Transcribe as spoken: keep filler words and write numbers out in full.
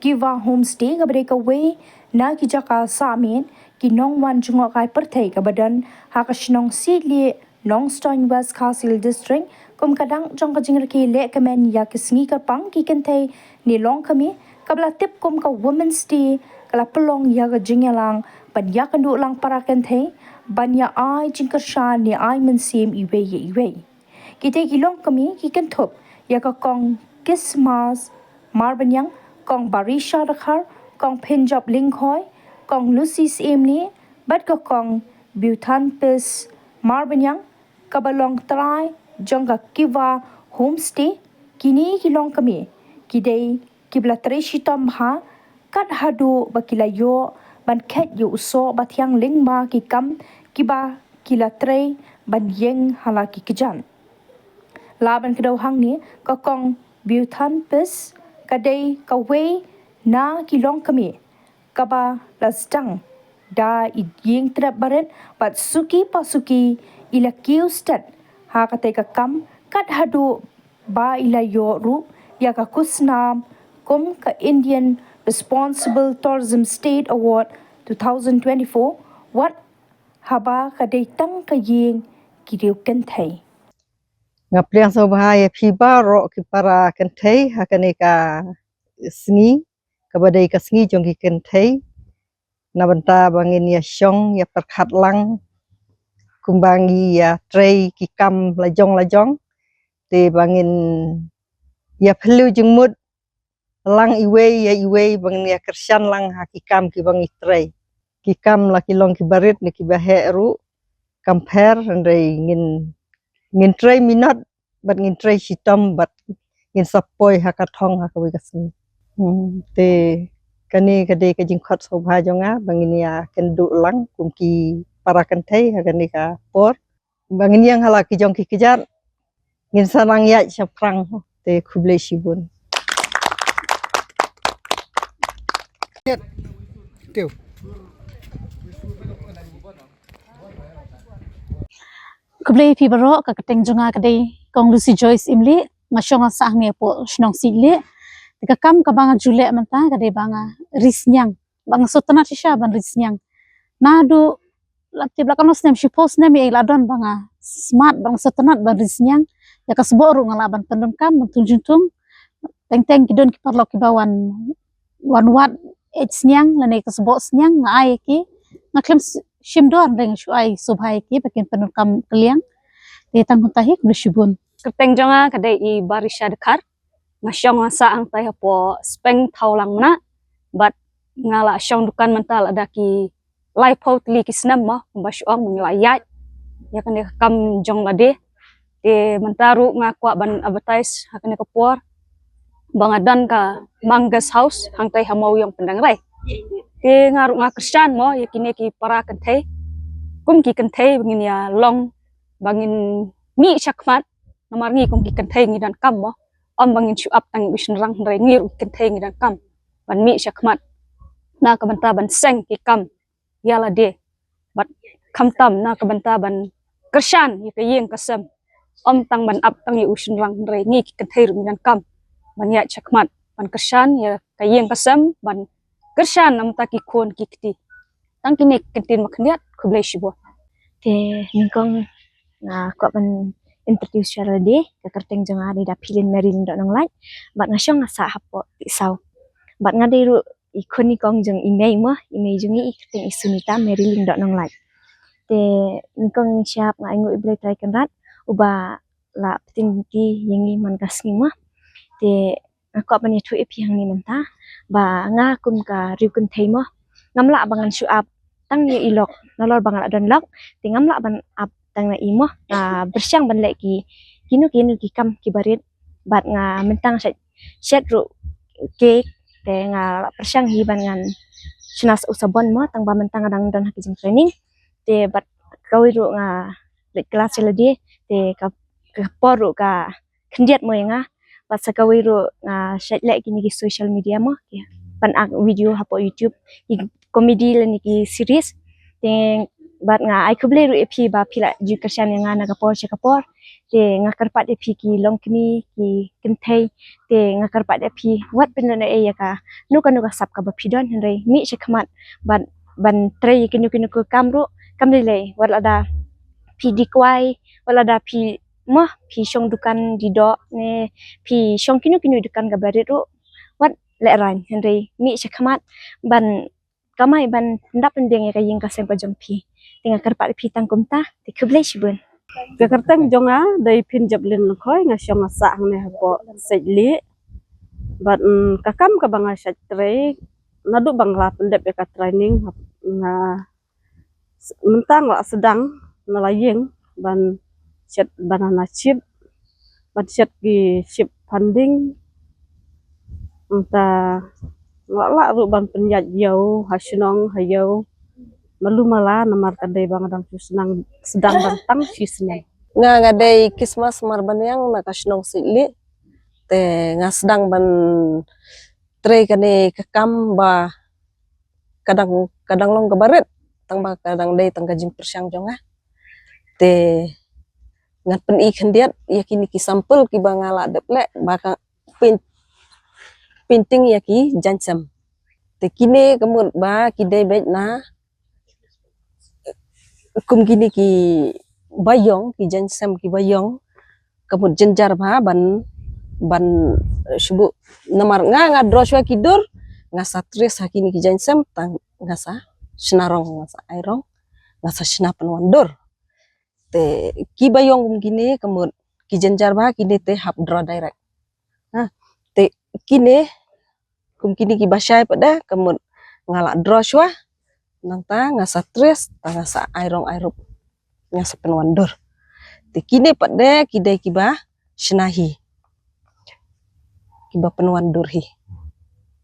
Kiva Homestay kaba dei kawei na ki jaka sahmiet ki nongwan jngohkai pyrthei kaba don ha ka shnong Siejlieh, Nongstoiñ, West Khasi Hills District, kum ka dak jong ka jingrakhe lehkmen ïa ki sngi kyrpang ki kynthei ne longkmie, kaba la tip kum ka Women's Day, ka la pynlong ïa ka jingïalang ban ïakynduh lang para kynthei ban ïa ai jingkyrshan ne ai mynsiem iwei ïa iwei. Kitei ki longkmie ki kynthup ïa ka Kong Kismas Marbaniang, Kong Barisha Dkhar, Kong Pynjop Lyngkhoi, Kong Lucy Syiemlieh, bad ka Kong Biuthanpis Marbaniang, kaba long trai jong ka Kiva Homestay. Kine ki longkmie ki dei kiba la trei shitom bha kat haduh ba ki la ïoh ban kheit ïa u soh ba thiang lyngba ki kam kiba ki la trei ban ïeng ha la ki kjat. Lah ban kdew hangne, ka Kong Biuthanpis ka dei kawei na ki longkmie kaba la sdang da i ïing trep barit bad suki pa suki i la kiew stet ha katei ka kam kat haduh ba i la ïoh ruh ïa ka khusnam kum ka Indian Responsible Tourism State Award two thousand twenty-four, wat haba ka dei tang ka ïing ki riew kynthei. Nga pdiang sngewbha ïa phi baroh ki para kynthei ha kane ka sngi kaba dei ka sngi jong ki kynthei, na bynta ba ngin ïa shong ïa pyrkhat lang kumba ngi ïa trei ki kam lajong lajong, te ba ngin ïa phylliew jingmut lang iwei ïa iwei ba ngin ïa kyrshan lang ha ki kam kiba ngi trei. Ki kam la ki long kiba rit ne kiba heh ruh kam pher, hynrei ngin, ngin trei minot bad ngin trei shitom bad ngin sa poi ha ka thong ha kawei ka sngi. Hmm, te kane ka dei ka jingkhot sngewbha jong nga ba ngin ïa kynduh lang kum ki para kynthei ha kane ka por, ba ngin ïeng ha la ki jong ki kjat, ngin sa nang ïaid shaphrang. Te khublei shibun. Khublei phi baroh, ka kyrteng jong nga ka dei Kong Lucy Joyce Syiemlieh, nga shong nga sah hangne hapoh shnong Siejlieh. Te ka kam kaba nga ju leh mynta ka dei ba nga ri sniang, ba nga sngewtynnat shisha ban ri sniang. Naduh la tip la katno snem, shiphew snem ïa la don ba nga smat, ba nga sngewtynnat ban ri sniang. Ïa ka sboh ruh nga lah ban pyndonkam ban thung jingthung. Teng teng ki don ki paralok kiba wan, wan wad eit sniang lane ka sboh sniang nga ai ïa ki. Nga khlem shim dor, hynrei nga shu ai sngewbha ïa ki ba kin pyndonkam kylliang. Te tang kumta hi, khublei shibun. Kyrteng jong nga ka dei i Barisha Dkhar. Nga shong nga sah hangtai hapoh Speng Thawlang Mnah. Bad nga la shong dukan mynta lada ki laiphew tylli ki snem mo, kumba shu ong, ba ngi la ïaid ïa kane ka kam jong lade. Te mynta ruh nga kwah ban advertise ha kane ka por ba nga don ka Mang Guest House hangtai ha Mawiong Pyndengrei. Te nga ruh nga kyrshan mo ïa kine ki para kynthei kum ki kynthei ba ngin ïa long, ba ngin mih shakhmat. Namar ngi kum ki kynthei ngi donkam mo, ym ba ngin shu ap tang ïa u shynrang, hynrei ngi ruh ki kynthei ngi donkam ban mih shakhmat na ka bynta ban seng ki kam ïa lade, bad khamtam na ka bynta ban kyrshan ïa ka ïing ka sem. Ym tang ban ap tang ïa u shynrang, hynrei ngi ki kynthei ruh ngi donkam ban ïaid shakhmat ban kyrshan ïa ka ïing ka sem, ban kyrshan na ka bynta ki khun ki kti. Tang kine ki kyntien ba khyndiat, khublei shibun. Te nyngkong nga kwah ban introduce shuwa lade, ka kyrteng jong nga dei da Philin Mary Lyngdoh Nonglait, bad nga shong nga sah hapoh Tiehsaw. Bad nga dei ruh i khun i kong jong i mei mo, i mei jong ngi i kyrteng i Sunita Mary Lyngdoh Nonglait. Te nyngkong shap nga ainguh ïa U Blei Trai Kynrad uba la pyntip ïa ngi man ka sngi mo. Te nga kwah ban ïathuh ïa phi hangne mynta ba nga kum ka riew kynthei mo, ngam lah ba ngan shu ap tang ïa i lok, nalor ba nga la don lok, te ngam lah ban ap tang na i mo. Nga pyrshang ban leh ki, kino kino ki kam kiba rit, bad nga mynta nga shet, shet ruh cake, te nga pyrshang hi ban ngan shna u sabon mo, tang ba mynta nga dang don ha ka jingtraining. Te bad kawei ruh nga leit klas sha lade, te ka, ka por ruh ka khyndiat mo ïa nga. Bad sa kawei ruh nga shet leh kine ki social media mo, ki ban act video hapoh YouTube, ki comedy lane ki series. Te Bad nga ai khublei ruh ïa phi ba phi la ju kyrshan ïa nga na ka por sha ka por. Te nga kyrpad ïa phi ki longkmie ki kynthei. Te nga kyrpad ïa phi wat pynlut ei ïa kano kano ka sap kaba phi don, hynrei mih sha khmat bad ban trei ïa kino kino ka kam ruh kam lei lei, wat lada phi dih kwai, wat lada phi, mo, phi shong dukan dih doh ne phi shong kino kino dukan kaba rit ruh, wat lehraiñ, hynrei mih sha khmat ban kamai ban pyndap pynbiang ïa ka ïing ka sem ka jong phi. Te nga kyrpad ïa phi tang kumta, te khublei shibun. Ka kyrteng jong nga dei Pynjaplin Lyngkhoi, nga shong nga sah hangne hapoh Saitlieh. Bad, mm, ka kam kaba nga shait trei naduh ba nga la pyndep ïa ka training, nga mynta nga la sdang na la ïing ban shet banana chip, ban shet ki chip funding. Mynta nga la lah ruh ban pynïaid ïew ha shnong ha ïew, malu mala, namar ka dei ba nga dang shu sdang, sdang dang tang shi snem. Nga, nga dei Kismas Marbaniang na ka shnong Saitlieh. Te nga sdang ban trei kane ka kam ba ka dang, ka dang long kaba rit, tang ba ka dang dei tang ka jingpyrshang jong nga. Te ngan pyni khyndiat ïa kine ki sample kiba nga la dep leh, ba ka paint, painting ïa ki jaiñsem. Te kine ka mut ba ki dei beit na kum kine kiba ïong, ki jaiñsem kiba ïong, ka mut jynjar bha ban, ban, eh, shu buh. Namar nga, nga draw shuwa ki dur, nga sa trace ha kine ki jaiñsem, tang nga sa shna rong, nga sa ai rong, nga sa shna pynwan dur. Te kiba ïong kum kine ka mut ki jynjar bha, kine te hap draw direct. Ha, te kine kum kine kiba shai pat de ka mut nga la draw shuwa, nangta nga sa trace, tang nga sa ai rong ai rup, nga sa pynwan dur. Te kine pat de ki dei kiba shna hi, kiba pynwan dur hi.